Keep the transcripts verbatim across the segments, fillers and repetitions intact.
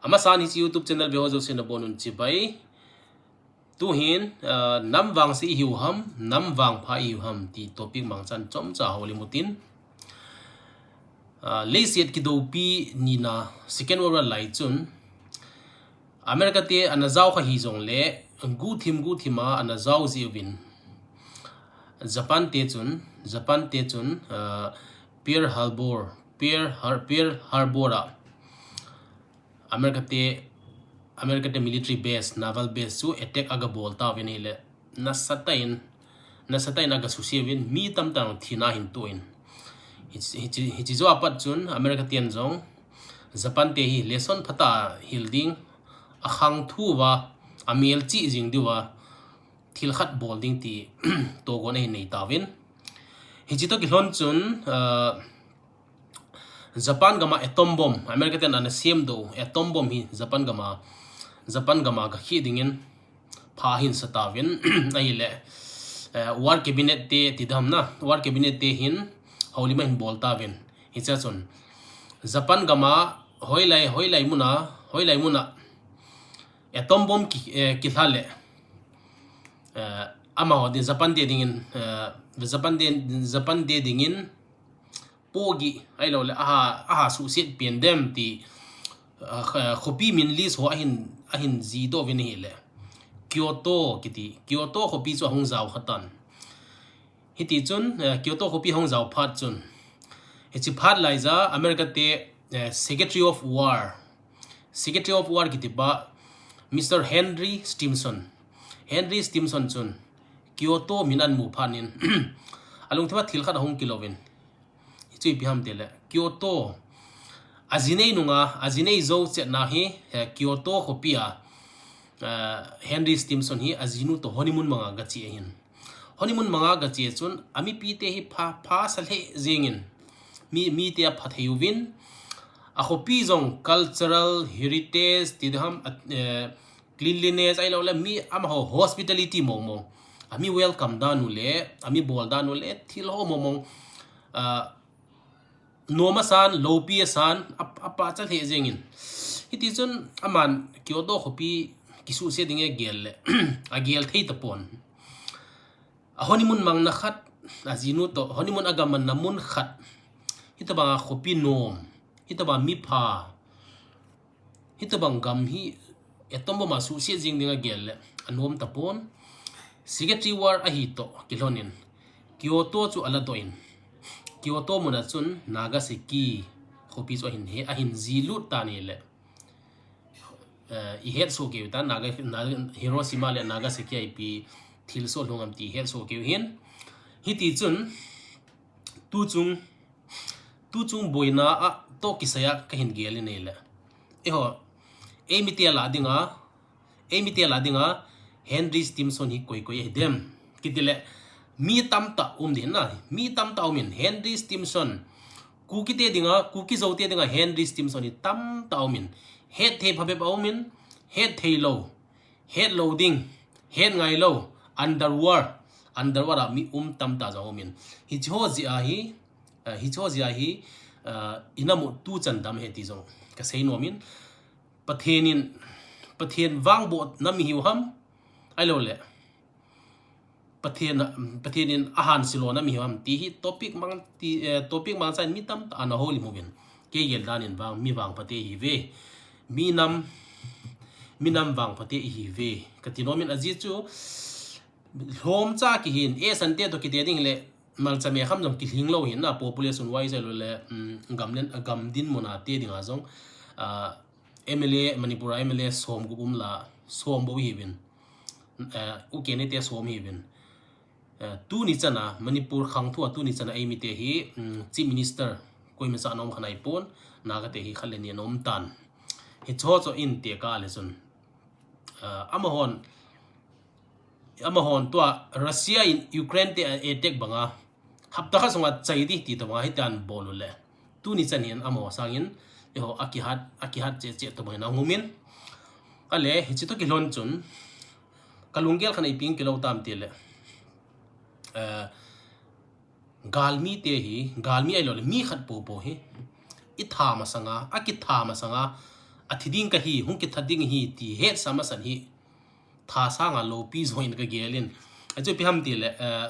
Amasan hiche YouTube channel veho jouse nabonun chibai. Tuhin, ah, nam vangse ihiu ham, nam vangpha ihiu ham ti topic mangchan chomcha houlim utin. Ah, leiset kidoupi nina Second World War lai chun America te ana jao kha hijongle, guhthim guhthim a ana jao jiuvin. Japan te chun, Japan te chun, ah, Pearl Harbor, Pearl Har-, Pearl Harbor a America te, America te military base, naval base chu attack aga bol tauvin ahile, nasatah in, nasatah in aga suseuvin, mi tamtah thina ahin toh in. Hiche, hiche, hiche jou apat chun America ten jong Japan te hi lesson phatah a hil ding, akhangthu uva, amelchih jing diuva, thil khat bol ding ti togon ahin nei tauvin. Hiche toh kilhon chun, ah, Japan gam a atom bomb, America ten ana semdoh atom bomb hi Japan gam a, Japan gam a gakhih dingin pha ahin sa tauvin, ahile, eh, war cabinet te ti dam na, war cabinet te hin houlim ahin bol tauvin. Hichea chun Japan gam a hoilai, hoilai mun a, hoilai mun a atom bomb ki, eh, kilha le, eh, amaho ding Japan te dingin, eh, Japan te, Japan te dingin pohgih, ahilouleh, aha, aha suhset pen dem ti, ah, kh-, khopi min list ho ahin, ahin jihdoh uvin ahile, Kyoto kiti, Kyoto khopi chu ahung jao kha tan. Hiti chun, eh, Kyoto khopi ahung jao phat chun, hiche phat laija America te, eh, Secretary of War, Secretary of War kiti pa Mister Henry Stimson, Henry Stimson chun Kyoto min amu phat in, alungthim a thil khat ahung kilouvin. Hichu ipi ham tile, Kyoto, ajinei nunga, ajinei jou chetna hi, eh, Kyoto khopi a, eh, Henry Stimson hi ajinu toh honeymoon manga gache ahin. Honeymoon manga gache chun, amipi te hi pha, pha sa lheh jengin, mi, mi te apha thei uvin, akhopi jong cultural heritage ti dam, eh, cleanliness ahilouleh mi amaho hospitality mong mong, ami welcome dan u le, ami bol dan u le, thil ho mong mong, ah, nom asan, loupi asan, a, apachat lheh jengin. Hiti chun aman Kyoto khopi kisuhset ding agel le, agel thei tapon. A honeymoon mangna khat, ajinu toh, honeymoon aga manna mun khat, hitobanga khopi nom, hitobanga mipha, hitobang gam hi atom bomb a suhset jeng ding agel le, anom tapon. Secretary War ahi toh kilhon in, Kyoto chu aladoh in, Kyoto mun a chun Nagasaki khopi chu ahin he, ahin jilut tan ahile, eh, ihet soh kei u ta, Naga, Naga, Hiroshima le Nagasaki a ipi thilsoh lhung am ti ihet soh kei u hin. Hiti chun, tuchung, tuchung boina a toh kisai a kahin gel in ahile, eiho, eimi te lah dinga, eimi te lah dinga Henry Stimson hi koi koi ahi dem kiti le, mi tamtah um ding na, mi tamtah um in, Henry Stimson, Kuki te dinga, Kuki Zo te dinga Henry Stimson hi tamtah um in, hetthei phabep aum in, hetthei lou, het lou ding, het ngai lou, underworld, underworld a mi um tamtah jong um in. Hiche ho jeh a hi, eh, hiche ho jeh a hi, eh, ina mu tuchan dam ahi ti jong kasei nom in. Pathen in, Pathen vangboh na mi hiu ham, ahilouleh, Pathen, Pathen in ahanse lona mi hiu ham ti hi topic mang ti, eh, topic mangchan mi tamtah ana houlim uvin. Kei gel dan in vang, mi vangpha te ihiuve. Mi nam, mi nam vangpha te ihiuve kati nom in, ajeh chu lhomcha kihin, esan te toh kiti ding le, malcha mekham jong kilhing lou hin na, population wise ahilouleh, um, gam len, gam dinmun a te dinga jong, ah, M L A, Manipur a M L A somgup um la, som bou ihiuvin. Eh, U K N A te som ihiuvin. Eh, tuni chan a, Manipur khangthu a tuni chan a eimi te hi, um, Chief Minister, koima cha ana um kha naipon, Naga te hi khat le ni ana um tan. Hiche ho chu in te ka le chun. Eh, amahon, amahon tua Russia in Ukraine te a attack banga, hapta khat sunga chai ding ti tobanga hitia ana bol u le, tuni chan hin amaho sangin, eiho akihat, akihat cheh cheh tobangin ahung um in. Ale, hiche toh kilhon chun, kalunggel khat a ipi kilou tam tile, eh, galmi te hi, galmi ahilouleh mi khat popo hi, itha masanga, akitha masanga, athi ding kahi, hung kithat ding ahi ti hetsah masat hi tha sanga loupi joh in kagel in. Achu ipi ham tile, eh,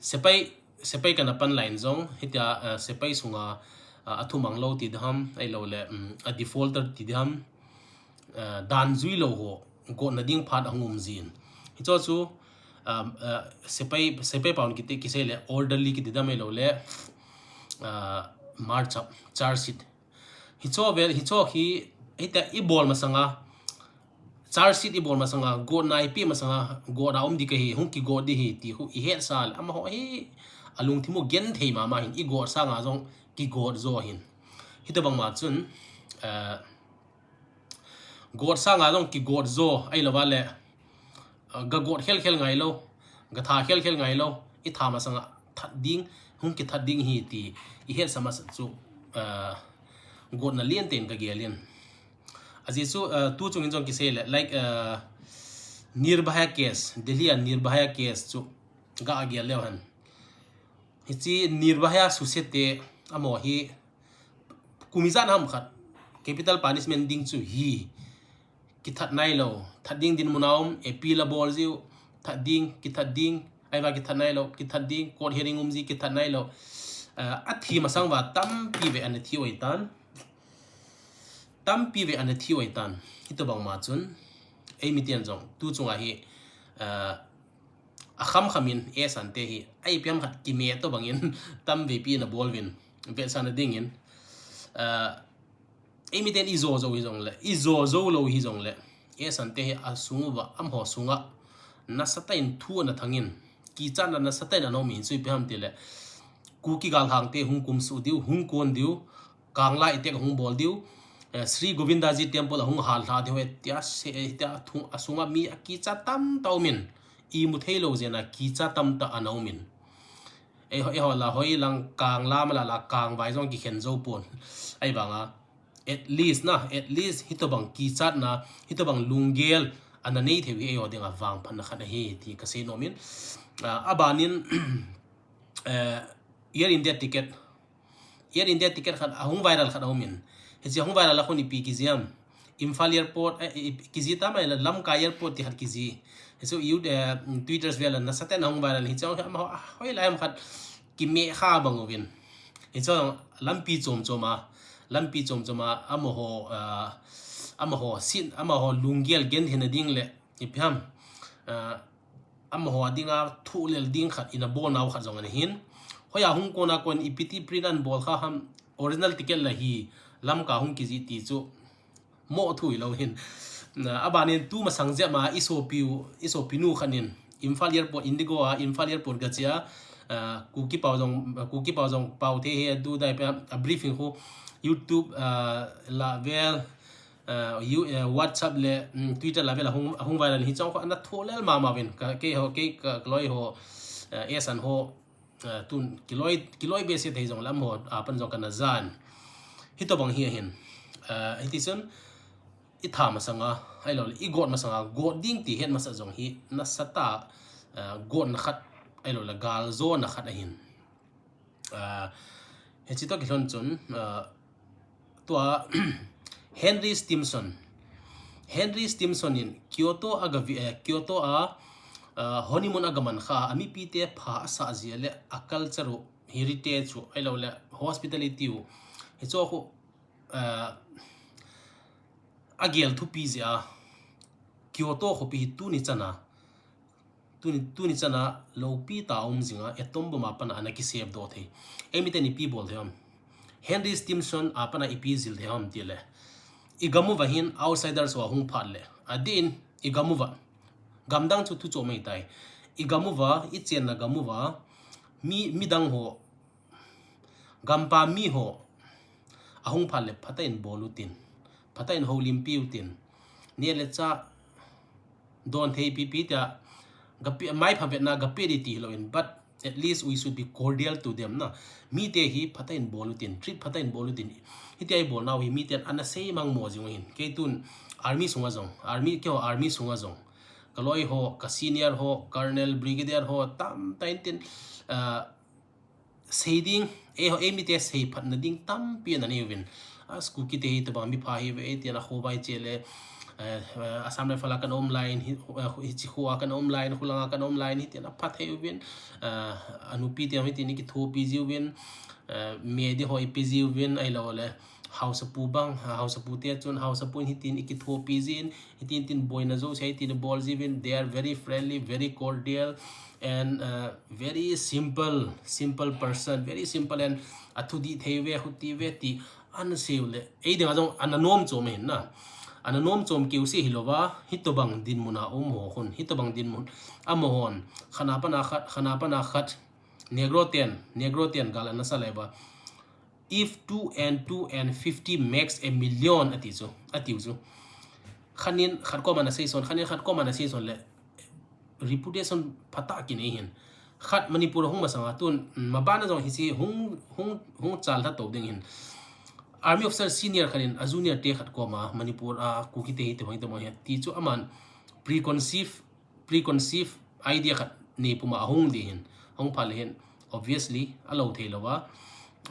sepai, sepai kana pan lai in jong, hitia, eh, sepai sunga, eh, athumang lou ti ding ham, ahilouleh, um, a defaulter ti ding ham, eh, dan jui lou ho, gotna ding phat ahung um jin. Hicho chu, um, eh, sepai, sepai paon kiti, kisei le orderly kiti ding ham ahilouleh, eh, march up, charge sheet. Hicho vel, hicho hi, hitia ibol masanga, charge sheet ibol masanga, gotna ipi masanga, gotna um ding kahi, hung kigot ding ahi, ti khu ihetsah le, amaho hi, alungthim u genthei mama hin, igot sanga jong kigot joh hin. Hitobang ma chun, eh, got sanga jong kigot joh, ahilouva le, eh, gagot khelkhel ngailou, gatha khelkhel ngailou, itha masanga that ding, hung kithat ding ahi ti, ihetsah masat chu, eh, gotna lien ten kagel in. Ajeh chu, eh, tu chung in jong kisei le, like, eh, Nirbhaya case, Delhi a Nirbhaya case chu, gagel leu hen. Hiche Nirbhaya suse te, amaho hi, kum ijat ham khat, capital punishment ding chu hi, kithat nailou, that ding dinmun a um, appeal abol jiu, that ding, kithat ding, ahivang kithat nailou, kithat ding, court hearing um ji, kithat nailou. Eh, athi masang uva tampi vei ana thi oi tan. Tampi vei ana thi oi tan. Hitobang ma chun, eimiten jong, tu chunga hi, eh, akham kham in, esan te hi, ipi ham khat kime tobang in, tamveipi ana bol uvin, vetsahna ding in, eh, eimiten ijo jou hijongle, ijo jou lou hijongle, esan te hi asung uva, amaho sunga, nasatah in thu ana thang in, kichatna nasatah in ana um in, chu ipi ham tile, Kuki galhang te hung kumsuh diu, hung kon diu, Kangla attack hung bol diu, eh, Sri Govindaji temple ahung hallha diu, eh, tia se, eh, tia thung, asunga mi akichat tamtah um in, imu thei lou jeh a kichat tamtah ana um in. Eh, eh, hoilang, hoilang Kangla mala la Kangvai jong kikhen jou pon. Ahivanga, at least na, at least hitobang kichatna, hitobang lunggel ana nei thei u hi eiho dinga vangphatna khat ahi ti kasei nom in. Ah, abanin, eh, Air India ticket, Air India ticket khat ahung viral khat aum in. Hiche ahung viral a khun ipi kiji ham. Imphal airport, eh, i-, kiji tam ahile Lamka airport ti khat kiji. Hichu, eh, Twitter vel a nasatah in ahung viral. Hichu amaho, ah, hoilai ham khat kime kha bang uvin. Hichu lampi chom chom a, lampi chom chom a, amaho, ah, amaho sin, amaho lunggel genthei na ding le, ipi ham, ah, amaho a dinga thohlel ding khat, ina bolnau khat jong ana hin. Hoiya hung kon a kon ipi ti print ana bol kha ham, original ticket la hi, Lamka hung kiji ti chu, mo thu ilou hin. Na, abanin tu masang jep ma isopiu, isopinu khat in, Imphal airport, Indigo a, Imphal airport gache a, ah, Kuki pau jong, Kuki pau jong pau the he, tu dai pe, a briefing khu, YouTube, ah, la vel, ah, you, eh, WhatsApp le, mm, Twitter la vel ahung, ahung viral hichu khu ana thohlel mama uvin, ka, keiho, kei, ka, kaloi ho, eh, esan ho, eh, tun, kiloi, kiloi behseh thei jong lam ho, apan jong kana jan. Hitobang hi ahin. Eh, hiti chun, itha masanga, ahilouleh, igot masanga, got ding ti het masa jong hi, nasatah, eh, gotna khat, ahilouleh, galjona khat ahin. Ah, hiche toh kilhon chun, ah, tua Henry Stimson. Henry Stimson in Kyoto a gavi, eh, Kyoto a, ah, honeymoon a gaman kha, a mipite pha asah jia le a culture u, heritage u, ahilouleh hospitality u. Hichu khu, ah, agel thupi jeh a, Kyoto khopi hi tuni chana, Tuni, tuni chana loupi tah a um jinga, atom bomb a pat a ana kisepdoh thei. Eimiten ipi bol thei ham. Henry Stimson a pat a ipi jil thei ham tile. Igam uva hin outsiders ho ahung phat le. Adeh in igam uva. Gamdang chu thu chom ahitai. Igam uva, ichenna gam uva. Mi, midang ho. Gampa mi ho, ahung phat le phatah in bol utin, phatah in houlimpi utin, neh le chah don thei pipi tia, gape, maipha vetna gape ding ti hilou in, but at least we should be cordial to them na. Mite hi phatah in bol utin, treat phatah in bol utin. Hitia ibolnau hi miten ana sei mangmo jing u hin. Kei tun army sunga jong, army, keiho army sunga jong, kaloi ho, ka senior ho, colonel, brigadier ho, tamtah in tin, ah, sei ding, eiho, eimite seiphatna ding tampi ana nei uvin. As Kuki te hi tobang mipha hi ve, tin a khovai che le, eh, eh, Assam Rifle a kan om lai in, hi, eh, hichi kho a kan om lai in, khulang a kan om lai in, hitin a phat thei uvin, eh, a nupi te hitin i kithopi jiuvin, eh, me di ho i pe jiuvin, ahilou le, Haosapu bang, Haosapu te chun, Haosapu in hitin i kithopi jin, hitin tin boina jouse hitin i bol jiuvin, they are very friendly, very cordial, and, uh, very simple, simple person, very simple and a thu di thei ve, khuti ve ti an sei u le. Ei dinga jong ana nom chom hin na. Ana nom chom keu se hilouva, hitobang dinmun a um ho khun, hitobang dinmun a mo hon, khat na pana khat, khat na pana khat, Negro ten, Negro ten gal ana sa laiva. If two and two and fifty makes a million, ati chu, ati chu. Khat nin khat koma na sei son, khat nin khat koma na sei son le reputation phatah kinei hin. Khat Manipur hung masanga tun, mm, mabana jong hichi hung, hung, hung chal tha to ding hin. Army officer senior khat in a junior te khat koma Manipur a Kuki te hi te hong te mo hi ti chu aman preconceived preconceived idea khat nei puma ahung di hin, hung phal hin, obviously, a lo thei lou a,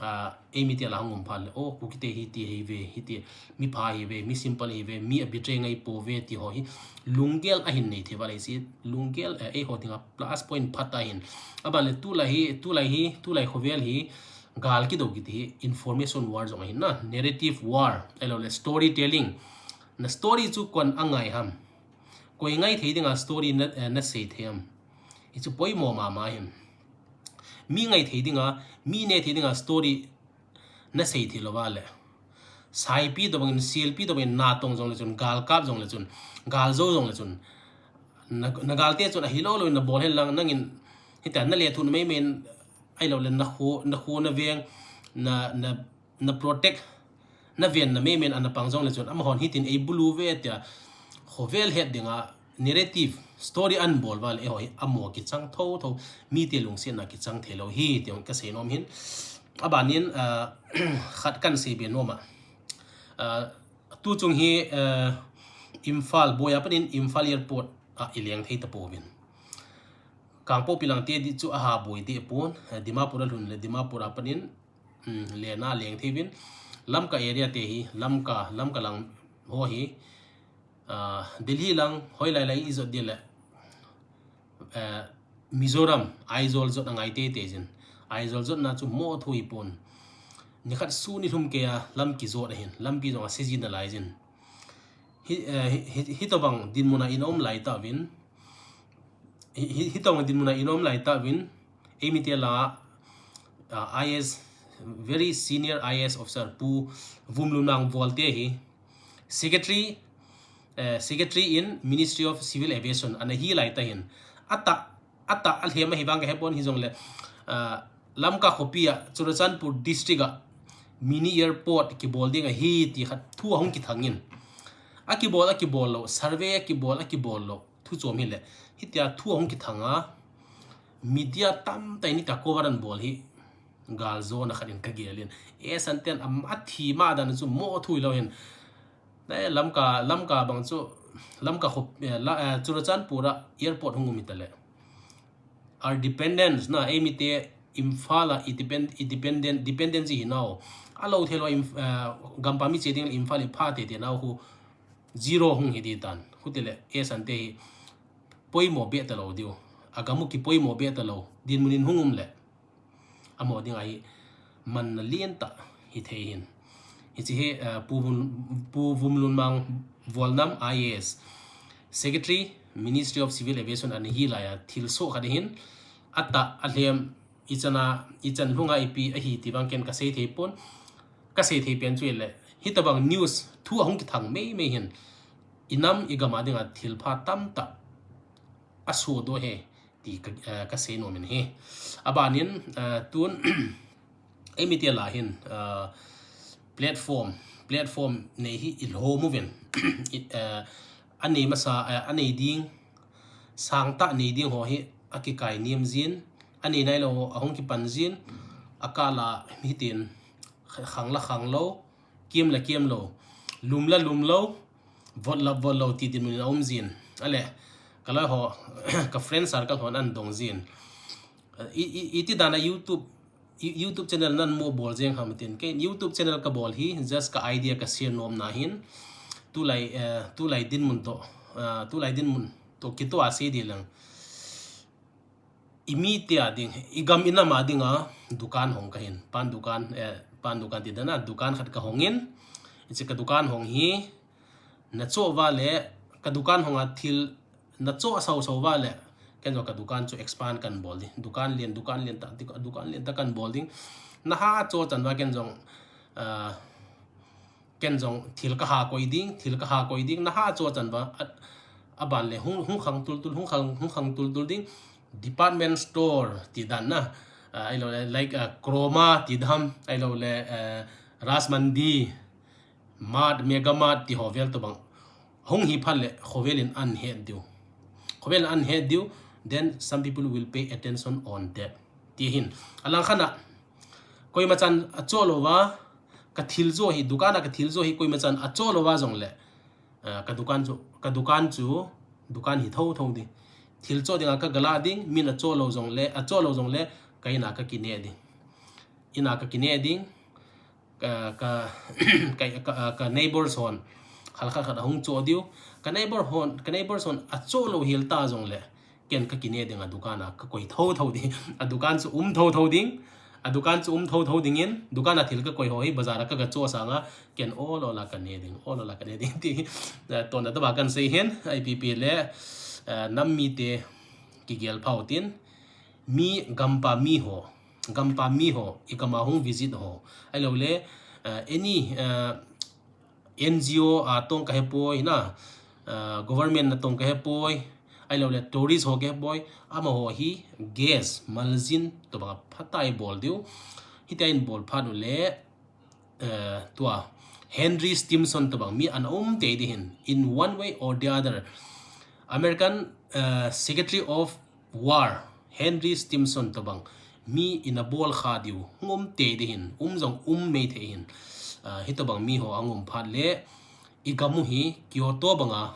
ah, ei mi te la hung um phal le, oh, Kuki te hi ti hi ve, hi ti, mi pha hi ve, mi simple hi ve, mi a betray ngai po ve, ti ho hi, lunggel a hin nei thei va le si, lunggel, eh, ei ho dinga plus point phat a hin. Aban le tulai hi, tulai hi, tulai khovel hi, gal kidou kiti hi, information war jong a hin na, narrative war, ahilou le storytelling, na story chu kon a ngai ham. Koi ngai thei dinga story na, eh, na sei thei am. Hichu poimo mama hin. Mi ngai thei dinga, mi ne thei dinga story na sei thei lou va le. Saipi tobang in, silpi tobang in, natong jong le chun, galkap jong le chun, galjo jong le chun. Na, na galte chun ahilou lou in na bol hen lang, nangin, hita na le thun mei mei in, ahilou le na kho, na kho na veng, na, na, na protect, na ven na mei mei in ana pang jong le chun, amahon hitin ei bulu ve tia, khovel het dinga, narrative, story an bol va le, eiho hi, amo kichang tho tho, mi te lungsetna kichang thei lou hi, ti jong ka sei nom hin. Abanin, ah, khat kan sei be nom a. Ah, tu chung hi, ah, Imphal, Boya panin Imphal Airport a i leng thei ta pouvin. Kangpokpi lang te di chu aha boi te pon, ah, Dimapur a lhun le Dimapur a panin, um, le na leng thei vin. Lamka area te hi, Lamka, Lamka lang ho hi, ah, Delhi lang, hoilai lai i jot di le, ah, Mizoram, Aizawl jot a ngai tei tei jin. Aizawl jot na chu mo thu hi pon. Nikhat su ni lhum kei a lam kijot a hin, lampi jong a sejin a lai jin. Hi, eh, hi, hi, hitobang dinmun a i um lai ta vin. Hi, hi, hitobang dinmun a i um lai ta vin. Ei mi te la, ah, I A S, very senior I A S officer Pu Vumlunmang Vualte hi. Secretary, eh, Secretary in Ministry of Civil Aviation, ana hi lai ta hin. Ata, ata, a lhem a hi vang ka he pon hi jong le, ah, Lamka khopi a, Churachandpur district a, mini airport kibol ding ahi ti khat thu ahung kithang in. A kibol, a kibol lou, survey a kibol, a kibol lou, thu chom hi le. Hitia thu ahung kithang a, media tamtah in ita cover an bol hi. Gal jo na khat in ka gel in. E san ten am a thi ma dan chu mo thu lou hin. Na, eh, Lamka, Lamka bang chu, Lamka khop, eh, la, eh, Churachandpur a airport hung um i ta le. Our dependence na, ei mi te Imphal a i depend, i dependent, dependency hi nau. A lo thei lou Imf-, eh, gampa mi che ding Imphal i pha te te nau khu zero hung hi di tan. Khu ti le, e san te hi poimo be ta lou diu. A gamu kipoimo be ta lou. Dinmun in hung um le. Amo ding ahi manna lien ta hi thei hin. Hichi hi, eh, Pu Vum, Pu Vumlunmang Vualnam I A S, Secretary, Ministry of Civil Aviation ana hi lai a thil so khat hin ata a lhem i chana, i chan lunga ipi ahi ti vang ken ka sei thei pon, ka sei thei pen chu le. Hitobang news thu ahung kithang mei mei hin i nam i gam a dinga thil pha tamtah a so do he. Ti ka, eh, ka sei nom in hi. Abanin, eh, tun, ei mi te la hin, eh, platform, platform nei hi i lhom uvin. I, eh, a nei masa, eh, a nei ding, sang ta nei ding ho hi a kikai niam jin, a nei nai lou ho ahung kipan jin, a kal a hitin khang la khang lou, kiam la kiam lou, lum la lum lou, vot la vot lou ti dinmun in a um jin. Ale, ka loi ho, ka friend circle hon an dong jin. I, i, iti dan a YouTube YouTube channel nan mo bol jeng ham tin. Kei YouTube channel kabol hi just ka idea ka share nom na hin. Tulai, eh, tulai dinmun to, eh, tulai dinmun to kitoh a sei ding lang. I mite a ding, i gam i nam a dinga dukan hong kahin. Pan dukan, eh, pan dukan ti dan a, dukan khat kahong in. Hiche ka dukan hong hi, na choh uva le, ka dukan hong a thil, na choh sau sau uva le, ken jong ka dukan chu expand kan bol ding. Dukan lien, dukan lien tah, dukan lien tah kan bol ding. Na ha choh chan uva ken jong, ah, ken jong thil ka ha koi ding, thil ka ha koi ding, na ha choh chan uva, a, aban le hung, hung khang tul tul, hung khang, hung khang tul tul ding. Department store ti dan na, ah, ahilou le, like, ah, Croma ti dan, ahilou le, eh, Raj Mandi, Mart, Mega Mart ti ho vel tobang. Hung hi phat le, khovel in an het diu. Khovel in an het diu, then some people will pay attention on that. Ti hin. Alang khat a, koima chan a choh lou uva, ka thil jo hi, dukan a ka thil jo hi, koima chan a choh lou uva jong le, ah, ka dukan chu, ka dukan chu, dukan hi tho tho ding. Thil choh dinga ka galah ding, min a choh lou jong le, a choh lou jong le, ka in a ka kine ding. In a ka kine ding, ka, ka, ka, ka, ka neighbors hon, khat khat khat ahung choh diu. Ka neighbor hon, ka neighbors hon a choh lou hel ta jong le, ken ka kine ding a dukan a ka koi tho tho ding. A dukan chu um tho tho ding. A dukan chu um tho tho ding in, dukan a thil ka koi ho hi, bazar a ka ga choh sanga, ken ol ol a ka ne ding, ol ol a ka ne ding ti, eh, tona tobang kan sei hin, ipi pi le, eh, nam mite kigel phau tin, mi gampa mi ho, gampa mi ho, i gam a hung visit ho. Ahilou le, eh, any, eh, N G O a tong ka hepoi na, eh, government na tong ka hepoi, ahilou le tourist ho ka hepoi, amaho hi guest, maljin, tobang a phatah a bol diu. Hitia in bol phat u le, eh, tua, Henry Stimson tobang mi ana um tei ding hin, in one way or the other. American, eh, Secretary of War, Henry Stimson tobang mi ina bol kha diu, hung um tei ding hin, um jong um mei thei hin. Ah, hitobang mi ho ahung um phat le, i gam u hi, Kyoto banga,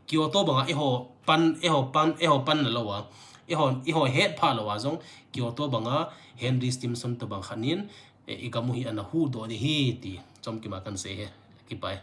Kyoto banga, eiho pan, eiho pan, eiho pan na lou a, eiho, eiho het pha lou a jong, Kyoto banga, Henry Stimson tobang khat in, eh, i gam u hi ana huhdoh ding hi ti, chomkim a kan sei e, kipa e.